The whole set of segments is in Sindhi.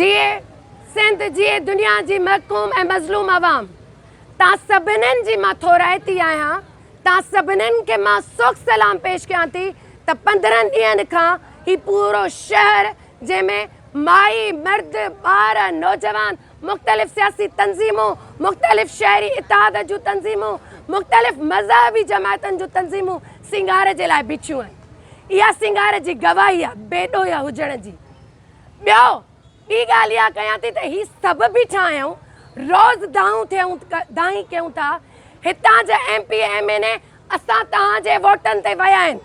جيئي سنڌ جيئي دنيا جي محڪوم ۽ مظلوم عوام تان سڀنين جي مان ٿورائتي آهيان تان سڀنين کي مان سوڪ سلام پيش ڪيان ٿي ته 15 ڏينهن کان هي پورو شهر جنهن ۾ مائي مرد ٻار نوجوان مختلف سياسي تنظيمون مختلف شهري اتحاد جون تنظيمون مختلف مذهبي جماعتن جون تنظيمون سينگار جي لاء بيٺيون آهن اها سينگار جي گواهي آهي بي ڏوهه هجڻ جي. ٻيو ٻي ڳالهه اها ڪيان ٿي ته هي سڀ بيٺا آهيون روز دانهون ٿيون دانهين ڪيون ٿا هتان جا M P M N A اسان توهان جي ووٽن تي ويا آهن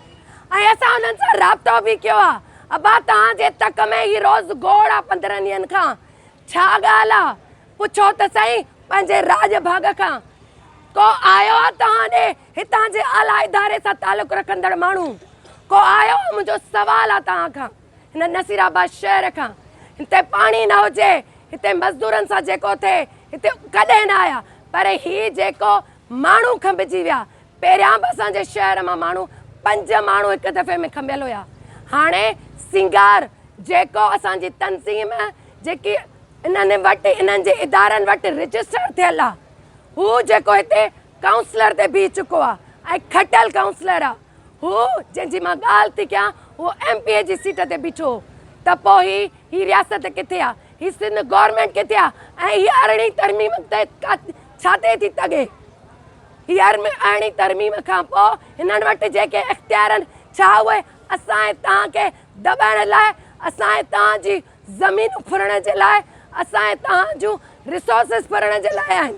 ۽ اسان انهن سان رابطو به ڪيو آهي ابا توهان جي تڪ ۾ هي روز گوڙ آهي 15 ڏينهن کان ڇا ڳالهه آهي پڇو ته سهي پنهنجي راڄ ڀاڳ کان ڪو آيو آهي توهان ڏي هتان جي اعليٰ اداري سان تعلق رکندڙ ماڻهو ڪو آيو آهي منهنجو سوال آهي توهان کان هن نصير آباد شهر کان هتي پاڻي نه هجي هتي مزدورن سان جيڪو ٿئي هتي ڪڏهن نه آيا پر هي جيڪو ماڻهو کنڀجي ويا پهريان به اسان جي شهر مان ماڻهو 5 ماڻهو هڪ دفعي ۾ کنڀيل هيا هاڻي سينگار جيڪو اسان جي تنظيم جيڪي انهن وٽ انهن جي ادارن وٽ رجسٽر ٿيل آ هو جيڪو هتي ڪائونسلر تي بيهي چڪو آ ۽ کٽل ڪائونسلر آ هو جنهن جي مان ڳالهه ٿي ڪيان اهو ايم پي اي جي سيٽ تي بيٺو هو ته پوء هي هي رياست ڪٿي آ هي سنڌ گورنمينٽ ڪٿي آ ۽ هي ارڙهين ترميم تي ڇا تي ٿي تڳي هي ارڙهين ترميم کان پوء هنن وٽ جيڪي اختيار آهن ڇا اهي اسان ۽ توهان کي دٻائڻ لاء اسان ۽ توهان جي زمينون ڦرڻ جي لاء اسان ۽ توهان جون ريسورسز ڦرڻ جي لاء آهن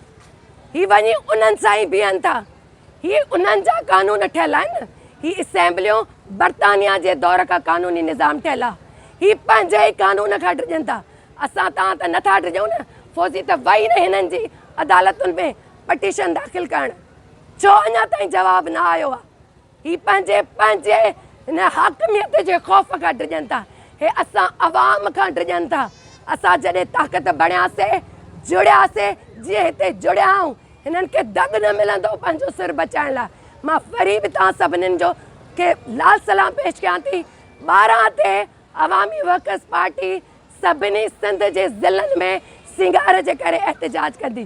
هي وڃي انهن سان ئي بيهن ٿا هي انهن جا قانون ٺهيل آهن. هي اسيمبليون برطانيا جي دور کان قانوني نظام ٺهيل آهي. هي پنهنجي ئي قانون کان ڊڄن ٿا. اسان توهان ته نٿا ڊڄون نه. فوزي ته وئي نه هنن جي عدالتن ۾ پٽيشن داخل ڪرڻ. ڇو اڃا تائين جواب نه آيو آهي. هي پنهنجي پنهنجي هن حاڪميت جي خوف کان ڊڄن ٿا. هي اسان عوام کان ڊڄن ٿا. اسان جڏهن طاقت بڻياسي، جڙياسي، جيئن هتي جڙيا آهيون، هنن کي دڳ نه ملندو پنهنجو سر بچائڻ لاء. مان وري به توهان سڀنين جو کي لال سلام پيش ڪيان ٿي. 12 تي عوامي ورڪرز پارٽي سڀني سنڌ جي ضلعن ۾ سينگار جي ڪري احتجاج ڪندي.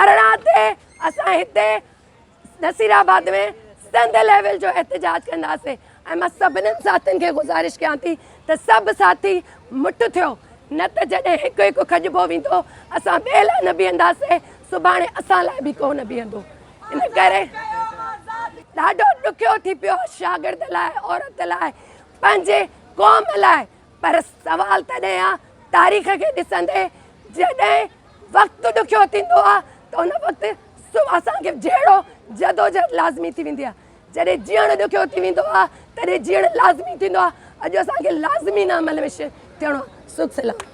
18 تي اسان هتي نصير آباد ۾ سنڌ ليول جو احتجاج ڪنداسين ۽ مان سڀني ساٿين کي گذارش ڪيان ٿي ته سڀ ساٿي مٺ ٿيو نه ته جڏهن هڪ هڪ کڄبو ويندو اسان ٻئي لاء نه بيهنداسين سڀاڻي اسان لاء به ڪو نه بيهندو ان ڪري ڏاڍو ڏکيو ٿي پيو شاگرد لاء عورت لاء پنهنجي قوم لاء پر سوال تڏهن آ تاريخ کي ڏسندي جڏهن وقت ڏکيو ٿيندو آ ته ان وقت اسان کي جهيڙو جدوجهد لازمي ٿي ويندي آ جڏهن جيئڻ ڏکيو ٿي ويندو آ تڏهن جيئڻ لازمي ٿيندو آ اڄ اسان کي لازمي نه عمل ۾ ٿيڻو آ سک سلام.